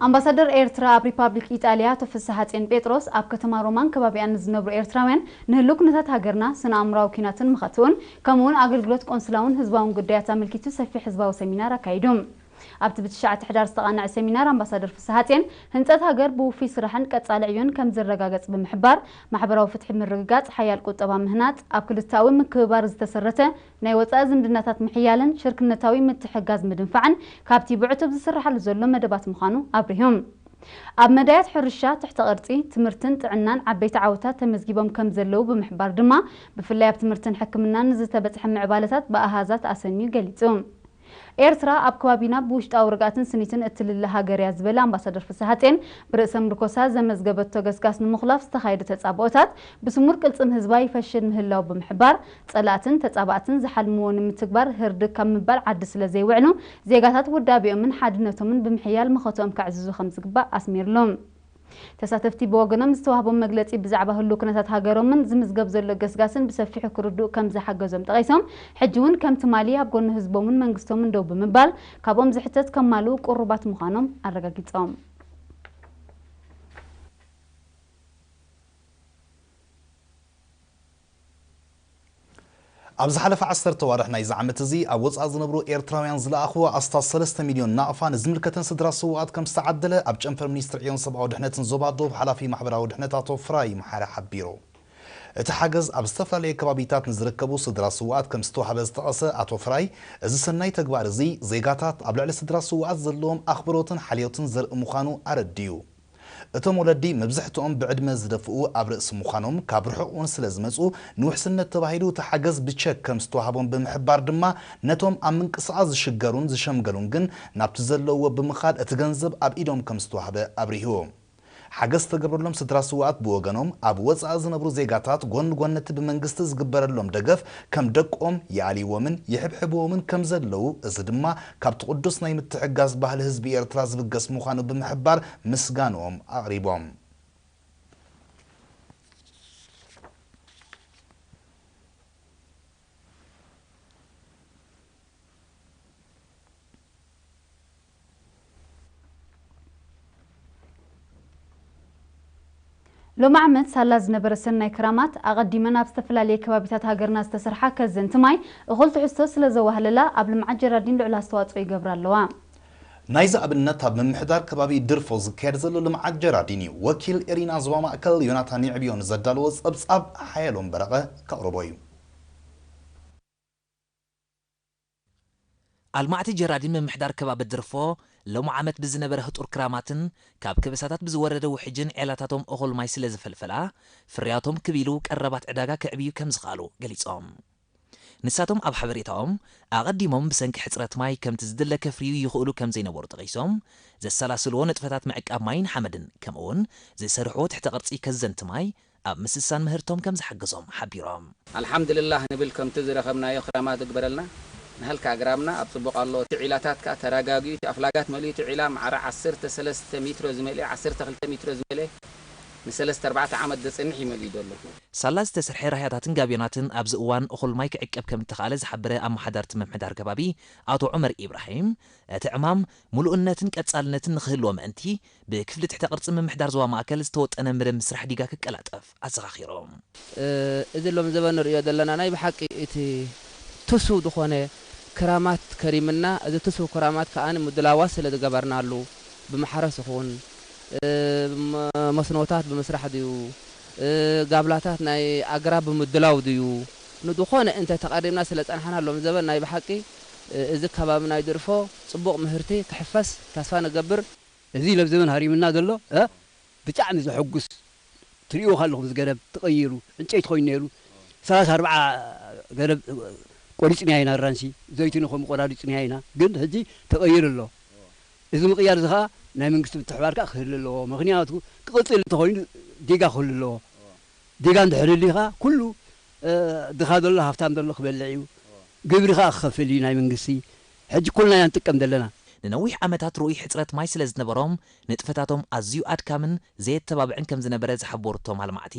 ኣምባሳደር ኤርትራ ኣብ ሪፓብሊክ ኢጣልያ ኣቶ ፍስሓጽዮን ጴጥሮስ፣ ኣብ ከተማ ሮማን ከባቢኣን ንዝነብሩ ኤርትራውያን ንህልው ኩነታት ሃገርና፣ ስነ ኣእምራዊ ኲናትን መኸትኡን፣ ከምኡ'ውን ኣገልግሎት ቆንስላውን ህዝባውን ጉዳያት ኣመልኪቱ ሰፊሕ ህዝባዊ ሰሚናር ኣካይዱ። ኣብቲ ብትሽዓተ ሕዳር ዝተቓንዐ ሰሚናር፣ ኣምባሳደር ፍስሓጽዮን፣ ህንጸት ሃገር ብውፉይ ስራሕን ቀጻሊ ዕዮን ከም ዝረጋገጽ ብምሕባር፣ ማሕበራዊ ፍትሒ ምርግጋጽ፣ ሓያል ቁጠባ ምህናጽ፣ ኣብ ክልተኣዊ ምክብባር ዝተሰረተ ናይ ወጻኢ ዝምድናታት ምሕያልን ሽርክነታዊ ምትሕጋዝ ምድንፋዕን ካብቲ ብዕቱብ ዝስርሓሉ ዘሎ መደባት ምዃኑ ኣብሪሁ። ኣብ መዳያት ሕርሻ፣ ትሕተ ቅርጺ፣ ትምህርትን ጥዕናን ዓበይቲ ዓወታት ተመዝጊቦም ከም ዘለዉ ብምሕባር ድማ፣ ብፍላይ ኣብ ትምህርትን ሕክምናን ዝተበጽሐ ምዕባለታት ብኣሃዛት ኣሰንዩ ገሊጹ። ኤርትራ ኣብ ከባቢና ብውሽጣዊ ርግኣትን ስኒትን እትልለ ሃገር እያ ዝበለ ኣምባሳደር ፍስሓጽዮን፣ ብርእሰ ምርኮሳ ዘመዝገበቶ ገስጋስ ንምኹላፍ ዝተኻየዱ ተጻብኦታት ብስሙር ቅልጽም ህዝባ ይፈሽል ምህላው ብምሕባር፣ ጸላእትን ተጻባእትን ዝሓልምዎ ንምትግባር ህርድግ ካብ ምባል ዓዲ ስለ ዘይውዕሉ፣ ዜጋታት ውዳቤኦምን ሓድነቶምን ብምሕያል መኸትኦም ከዕዝዙ ከም ዝግባእ ኣስሚርሉ። ተሳተፍቲ ብወገኖም ዝተዋህቦም መግለጺ ብዛዕባ ህሉው ኩነታት ሃገሮምን ዝምዝገብ ዘሎ ገስጋስን ብሰፊሑ ክርድኡ ከም ዝሓገዞም ጠቒሶም፣ ሕጂ እውን ከም ትማሊ ኣብ ጎኒ ህዝቦምን መንግስቶምን ደው ብምባል ካብኦም ዝሕተት ከማልኡ ቅሩባት ምዃኖም ኣረጋጊጾም። ኣብ ዝሓለፈ ዓሰርተ ኣዋርሕ ናይዚ ዓመት እዚ ኣብ ወጻኢ ዝነብሩ ኤርትራውያን ዝለኣኽዎ ኣስታት ሰለስተ ሚልዮን ናቕፋ ንዝምልከተን ስድራ ስውኣት ከም ዝተዓደለ ኣብ ጨንፈር ሚኒስትሪ ዕዮን ሰብኣዊ ድሕነትን ዞባ ዶብ ሓላፊ ማሕበራዊ ድሕነት ኣቶ ፍራይ መሓሪ ሓቢሩ። እቲ ሓገዝ ኣብ ዝተፈላለየ ከባቢታት ንዝርከቡ ስድራ ስውኣት ከም ዝተዋህበ ዝጠቐሰ ኣቶ ፍራይ፣ እዚ ሰናይ ተግባር እዚ ዜጋታት ኣብ ልዕሊ ስድራ ስውኣት ዘለዎም ኣኽብሮትን ሓልዮትን ዘርኢ ምዃኑ ኣረዲኡ። እቶም ወለዲ መብዛሕትኦም ብዕድመ ዝደፍኡ ኣብ ርእሲ ምዃኖም፣ ካብ ርሑቕ እውን ስለ ዝመጹ፣ ንውሕስነት ተባሂሉ እቲ ሓገዝ ብቸክ ከም ዝተዋህቦም ብምሕባር ድማ፣ ነቶም ኣብ ምንቅስቓስ ዝሽገሩን ዝሸምገሉን ግን ናብቲ ዘለውዎ ብምኻድ እቲ ገንዘብ ኣብ ኢዶም ከም ዝተዋህበ ኣብሪሁ። ሓገዝ ዝተገብረሎም ስድራ ስውኣት ብወገኖም፣ ኣብ ወጻኢ ዝነብሩ ዜጋታት ጎኒ ጎኒ እቲ ብመንግስቲ ዝግበረሎም ደገፍ፣ ከም ደቆም ይኣልይዎምን ይሕብሕብዎምን ከም ዘለዉ፣ እዚ ድማ ካብቲ ቅዱስ ናይ ምትሕግጋዝ ባህሊ ህዝቢ ኤርትራ ዝብገስ ምዃኑ ብምሕባር ምስጋንኦም ኣቕሪቦም። ሎሚ ዓመት ሳላ ዝነበረ ሰናይ ክራማት፣ ኣቐዲመን ኣብ ዝተፈላለየ ከባቢታት ሃገርና ዝተሰርሓ ከዘንቲ ማይ እኹል ትሕዝቶ ስለ ዘዋህለላ፣ ኣብ ልምዓት ጀራዲን ልዑል ኣስተዋጽኦ ይገብራ ኣለዋ። ናይዚ ኣብነት ኣብ ምምሕዳር ከባቢ ድርፎ ዝካየድ ዘሎ ልምዓት ጀራዲን እዩ። ወኪል ኤሪና ዞባ ማእከል ዮናታን የዕብዮ ንዘዳለዎ ጸብጻብ ሓየሎም በረቐ ከቕርቦ እዩ። ኣልማዕቲ ጀራዲን ምምሕዳር ከባቢ ድርፎ ሎሚ ዓመት ብዝነበረ ህጡር ክራማትን ካብ ከበሳታት ብዝወረደ ውሕጅን ዒላታቶም እኹል ማይ ስለ ዝፈልፈላ፣ ፍርያቶም ክብ ኢሉ ቀረባት ዕዳጋ ከዕብዩ ከም ዝኸኣሉ ገሊጾም። ንሳቶም ኣብ ሓበሬታኦም፣ ኣቐዲሞም ብሰንኪ ሕጽረት ማይ ከምቲ ዝድለ ከፍርዩ ይኽእሉ ከም ዘይነበሩ ጠቒሶም፣ ዘሰላስልዎ ንጥፈታት ምዕቃብ ማይን ሓመድን፣ ከምኡውን ዝሰርሕዎ ትሕተ ቅርጺ ከዘንቲ ማይ ኣብ ምስሳን ምህርቶም ከም ዝሓገዞም ሓቢሮም። ኣልሓምድልላህ ንብል፣ ከምቲ ዝረኸብናዮ ክራማት እግበረልና። ንሃልካ ኣግራብና ኣብ ጽቡቕ ኣሎ። እቲ ዒላታት ከኣ ተረጋጊኡ፣ እቲ ኣፍላጋት መሊኡ፣ እቲ ዒላ ማዕረ ዓሰርተ ሰለስተ ሜትሮ ዝመልአ፣ ዓሰርተ ክልተ ሜትሮ ዝመልአ፣ ንሰለስተ ኣርባዕተ ዓመት ዘጽንሕ እዩ መሊኡ ዘሎ። ሳላ ዝተሰርሐ ራህያታትን ጋብዮናትን ኣብዚ እዋን እኹል ማይ ክዕቀብ ከም እተኻእለ ዝሓበረ ኣመሓዳሪ እቲ ምምሕዳር ከባቢ ኣቶ ዑመር ኢብራሂም፣ እቲ ዕማም ምሉእነትን ቀጻልነትን ንኽህልዎ ምእንቲ፣ ብክፍሊ ትሕተ ቅርጺ ምምሕዳር ዞባ ማእከል ዝተወጠነ ምርምር ስራሕ ዲጋ ክቀላጠፍ ኣዘኻኺሮም። እ፣ እዚ ሎም ዘበን ንርእዮ ዘለና ናይ ብሓቂ እቲ ትሱው ዝኾነ ክራማት ከሪምና፣ እዚ ትሱው ክራማት ከኣ ምድላዋት ስለ ዝገበርናሉ፣ ብማሕረስ ይኹን፣ እ፣ መ-፣ መስኖታት ብምስራሕ ድዩ፣ እ፣ ጋብላታት ናይ ኣግራብ ብምድላው ድዩ፣ ንዝኾነ እንተ ተቐሪብና ስለ ጸናሕና፣ ሎም ዘበን ናይ ብሓቂ፣ እ፣ እዚ ከባቢ ናይ ድርፎ ጽቡቕ ምህርቲ ክሕፈስ ተስፋ ንገብር። እዚ ሎም ዘበን ሃሪምና ዘሎ፣ እ፣ ብጣዕሚ ዘሐጉስ። ትርእይዎ ኣለኹም፣ እዚ ገረብ ተቐይሩ፣ ዕንጨይቲ ኮይኑ ነይሩ። ሰላሳ ኣርባዓ ገረብ ቆሪጽናዮ ኢና፣ ኣራንሺ፣ ዘይቱኒ ከምኡ ቆራሪጽናዮ ኢና። ግን ሕጂ ተቐይሩ ኣሎ። እዚ ምቕያር እዚ ኸኣ ናይ መንግስቲ ምትሕባር ከኣ ክህሉ ኣለዎ። ምኽንያቱ ክቕጽል እንተኾይኑ ዲጋ ክህሉ ኣለዎ። ዲጋ እንድሕር ህልዩ ኸኣ ኩሉ፣ እ፣ ድኻ ዘሎ ሃብታም ዘሎ ክበልዕ እዩ። ግብሪ ኸኣ ክኸፍል እዩ ናይ መንግስቲ። ሕጂ ኩልና ኢና ንጥቀም ዘለና። ንነዊሕ ዓመታት ርኡይ ሕጽረት ማይ ስለ ዝነበሮም፣ ንጥፈታቶም ኣዝዩ ኣድካምን ዘየተባብዕን ከም ዝነበረ ዝሓበሩ እቶም ኣልማዕቲ፣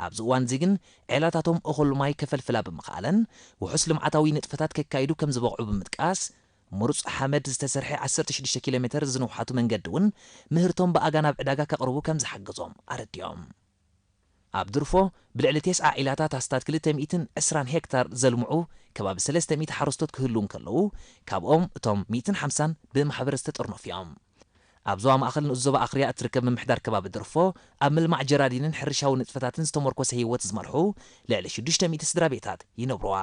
ኣብዚ እዋን እዚ ግን ዔላታቶም እኹል ማይ ከፈልፍላ ብምኽኣለን፣ ውሑስ ልምዓታዊ ንጥፈታት ከካይዱ ከም ዝበቕዑ ብምጥቃስ፣ ምሩፅ ሓመድ ዝተሰርሐ ዓሰርተ ሽዱሽተ ኪሎ ሜተር ዝንውሓቱ መንገዲ እውን ምህርቶም ብኣጋ ናብ ዕዳጋ ከቕርቡ ከም ዝሓገዞም ኣረዲኦም። ኣብ ድርፎ ብልዕሊ ተስዓ ዒላታት ኣስታት ክልተ ሚእትን ዕስራን ሄክታር ዘልምዑ ከባቢ ሰለስተ ሚእቲ ሓረስቶት ክህልዉ እንከለዉ፣ ካብኦም እቶም ሚእትን ሓምሳን ብማሕበር ዝተጠርነፉ እዮም። ኣብ ዞባ ማእኸል ንኡስ ዞባ ኣኽርያ እትርከብ ምምሕዳር ከባቢ ድርፎ ኣብ ምልማዕ ጀራዲንን ሕርሻዊ ንጥፈታትን ዝተመርኮሰ ህይወት ዝመርሑ ልዕሊ ሽዱሽተ ሚእቲ ስድራ ቤታት ይነብሩዋ።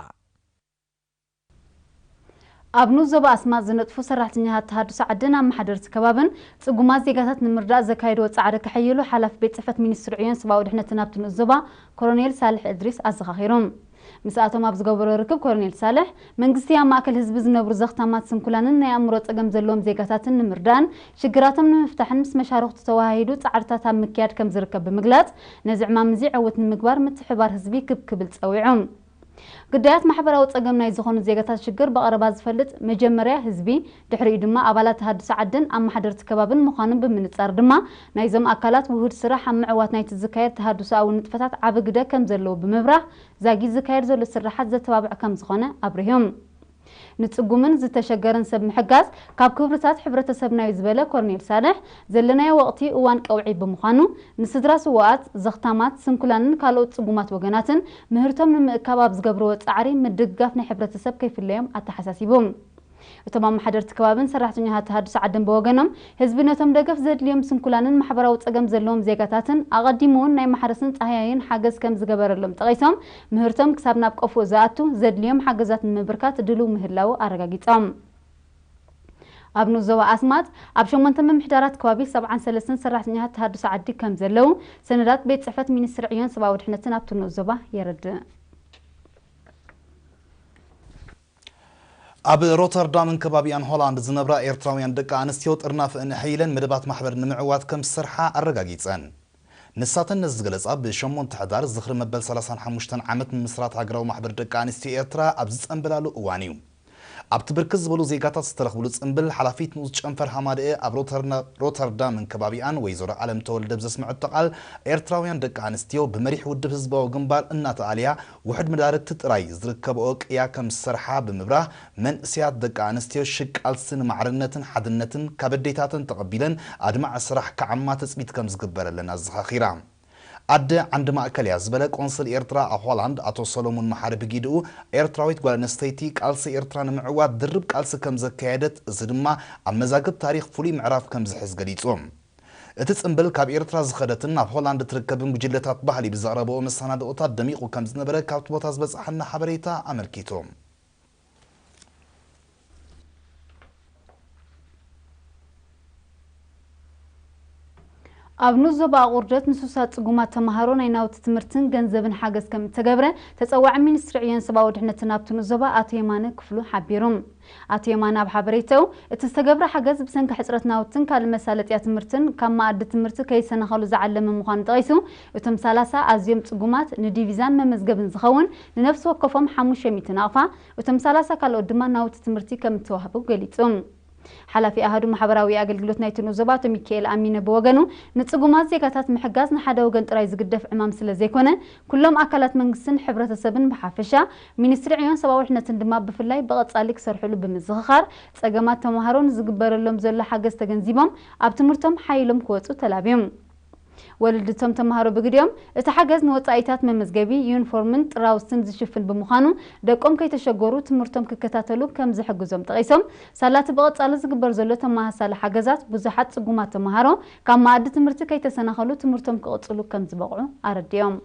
ኣብ ንኡስ ዞባ ኣስማጥ ዝነጥፉ ሰራሕተኛታት ተሃድሶ ዓድን ኣመሓደርቲ ከባብን ጽጉማት ዜጋታት ንምርዳእ ዘካየድዎ ጻዕሪ ከሐይሉ ሓላፊ ቤት ጽሕፈት ሚኒስትሪ ዕዮን ሰብኣዊ ድሕነትን ኣብቲ ንኡስ ዞባ ኮሎኔል ሳልሕ እድሪስ ኣዘኻኺሮም። ምስኣቶም ኣብ ዝገበሮ ርክብ ኮሎኔል ሳልሕ፣ መንግስቲ ኣብ ማእከል ህዝቢ ዝነብሩ ዘኽታማት ስንኩላንን ናይ ኣእምሮ ጸገም ዘለዎም ዜጋታትን ንምርዳእን ሽግራቶም ንምፍታሕን ምስ መሻርኽቱ ተወሃሂዱ ጻዕርታት ኣብ ምክያድ ከም ዝርከብ ብምግላጽ፣ ነዚ ዕማም እዚ ዕውት ንምግባር ምትሕብባር ህዝቢ ክብ ክብል ጸዊዑ። ግዳያት ማሕበራዊ ጸገም ናይ ዝኾኑ ዜጋታት ሽግር ብቐረባ ዝፈልጥ መጀመርያ ህዝቢ፣ ድሕሪኡ ድማ ኣባላት ተሃድሶ ዓድን ኣመሓደርቲ ከባብን ምዃኑ ብምንጻር ድማ ናይዞም ኣካላት ውሁድ ስራሕ ኣብ ምዕዋት ናይቲ ዝካየድ ተሃድሶኣዊ ንጥፈታት ዓቢ ግደ ከም ዘለዎ ብምብራህ ዛጊት ዝካየድ ዘሎ ስርሓት ዘተባብዕ ከም ዝኾነ ኣብሪሆም። ንጽጉምን ዝተሸገረን ሰብ ምሕጋዝ ካብ ክብርታት ሕብረተሰብና እዩ ዝበለ ኮርኔል ሳልሕ፣ ዘለናዮ ወቕቲ እዋን ቀውዒ ብምዃኑ ንስድራ ስውኣት፣ ዘኽታማት፣ ስንኩላንን ካልኦት ጽጉማት ወገናትን ምህርቶም ንምእካብ ኣብ ዝገብርዎ ጻዕሪ ምድግጋፍ ናይ ሕብረተሰብ ከይፍለዮም ኣተሓሳሲቡ። እቶም ኣመሓደርቲ ከባብን ሰራሕተኛታት ተሃድሶ ዓድን ብወገኖም ህዝቢ ነቶም ደገፍ ዘድልዮም ስንኩላንን ማሕበራዊ ጸገም ዘለዎም ዜጋታትን ኣቐዲሙ እውን ናይ ማሕረስን ጻህያይን ሓገዝ ከም ዝገበረሎም ጠቒሶም ምህርቶም ክሳብ ናብ ቀፍኡ ዝኣቱ ዘድልዮም ሓገዛት ንምብርካት ድልው ምህላዉ ኣረጋጊጾም። ኣብ ንኡስ ዞባ ኣስማጥ ኣብ ሸሞንተ ምምሕዳራት ከባቢ ሰብዓን ሰለስተን ሰራሕተኛታት ተሃድሶ ዓዲ ከም ዘለዉ ሰነዳት ቤት ጽሕፈት ሚኒስትሪ ዕዮን ሰብኣዊ ድሕነትን ኣብቲ ንኡስ ዞባ የረድእ። ኣብ ሮተርዳምን ከባቢኣን ሆላንድ ዝነብራ ኤርትራውያን ደቂ ኣንስትዮ ጥርናፈአን ኣሐይለን መደባት ማሕበር ንምዕዋት ከም ዝሰርሓ ኣረጋጊጸን። ንሳተን ነዚ ዝገለጻ ብሸሞንተ ሕዳር ዝኽሪ መበል ሰላሳን ሓሙሽተን ዓመት ምምስራት ሃገራዊ ማሕበር ደቂ ኣንስትዮ ኤርትራ ኣብ ዝጸንበላሉ እዋን እዩ። ኣብቲ ብርክት ዝበሉ ዜጋታት ዝተረኽብሉ ጽንብል ሓላፊት ንኡስ ጨንፈር ሃማደኤ ኣብ ሮተርዳምን ከባቢኣን ወይዘሮ ኣለም ተወልደ ብዘስምዐቶ ቃል ኤርትራውያን ደቂ ኣንስትዮ ብመሪሕ ውድብ ህዝባዊ ግንባር እናተኣልያ ውሕድ መዳርግቲ ጥራይ ዝርከብኦ ቅያ ከም ዝሰርሓ ብምብራህ መንእሰያት ደቂ ኣንስትዮ ሽግ ቃልሲ ንማዕርነትን ሓድነትን ካብ ኣዴታተን ተቐቢለን ኣድማዒ ስራሕ ክዓማ ትጽቢት ከም ዝግበረለን ኣዘኻኺራ። ኣደ ዓንዲ ማእከል እያ ዝበለ ቆንስል ኤርትራ ኣብ ሆላንድ ኣቶ ሰሎሙን መሓሪ ብጊድኡ ኤርትራዊት ጓል ኣንስተይቲ ቃልሲ ኤርትራ ንምዕዋት ድርብ ቃልሲ ከም ዘካየደት እዚ ድማ ኣብ መዛግብ ታሪኽ ፍሉይ ምዕራፍ ከም ዝሕዝ ገሊጹ። እቲ ጽንብል ካብ ኤርትራ ዝኸደትን ኣብ ሆላንድ ትርከብን ጉጅለታት ባህሊ ብዘቕረብኦ መሰናድኦታት ደሚቑ ከም ዝነበረ ካብቲ ቦታ ዝበጽሓና ሓበሬታ ኣመልኪቱ። ኣብ ንኡስ ዞባ ኣቑርደት ንሱሳት ጽጉማት ተማሃሮ ናይ ናውቲ ትምህርትን ገንዘብን ሓገዝ ከም እተገብረ ተጸዋዒ ሚኒስትሪ ዕዮን ሰብኣዊ ድሕነትን ኣብቲ ንኡስ ዞባ ኣቶ የማነ ክፍሉ ሓቢሩ። ኣቶ የማነ ኣብ ሓበሬተኡ፣ እቲ ዝተገብረ ሓገዝ ብሰንኪ ሕጽረት ናውትን ካልእ መሳለጥያ ትምህርትን ካብ መኣዲ ትምህርቲ ከይሰናኸሉ ዝዓለመ ምዃኑ ጠቒሱ፣ እቶም ሰላሳ ኣዝዮም ጽጉማት ንዲቪዛን መመዝገብን ዝኸውን ንነፍሲ ወከፎም ሓሙሽተ ሚእቲ ናቕፋ፣ እቶም ሰላሳ ካልኦት ድማ ናውቲ ትምህርቲ ከም እተዋህቡ ገሊጹ። ሓላፊ ኣሃዱ ማሕበራዊ ኣገልግሎት ናይቲ ንኡስ ዞባ ኣቶ ሚካኤል ኣሚነ ብወገኑ፣ ንጽጉማት ዜጋታት ምሕጋዝ ንሓደ ወገን ጥራይ ዝግደፍ ዕማም ስለ ዘይኮነ፣ ኩሎም ኣካላት መንግስትን ሕብረተሰብን ብሓፈሻ፣ ሚኒስትሪ ዕዮን ሰብኣዊ ድሕነትን ድማ ብፍላይ ብቐጻሊ ክሰርሕሉ ብምዝኽኻር፣ ጸገማት ተማሃሮ ንዝግበረሎም ዘሎ ሓገዝ ተገንዚቦም ኣብ ትምህርቶም ሓይሎም ክወጹ ተላብዮም። ወለዲ እቶም ተማሃሮ ብግዲኦም፣ እቲ ሓገዝ ንወጻኢታት መመዝገቢ፣ ዩኒፎርምን ጥራውስትን ዝሽፍን ብምዃኑ፣ ደቆም ከይተሸገሩ ትምህርቶም ክከታተሉ ከም ዝሕግዞም ጠቒሶም፣ ሳላ እቲ ብቐጻሊ ዝግበር ዘሎ ተመሳሳሊ ሓገዛት ብዙሓት ጽጉማት ተማሃሮ ካብ መኣዲ ትምህርቲ ከይተሰናኸሉ ትምህርቶም ክቕጽሉ ከም ዝበቕዑ ኣረዲኦም።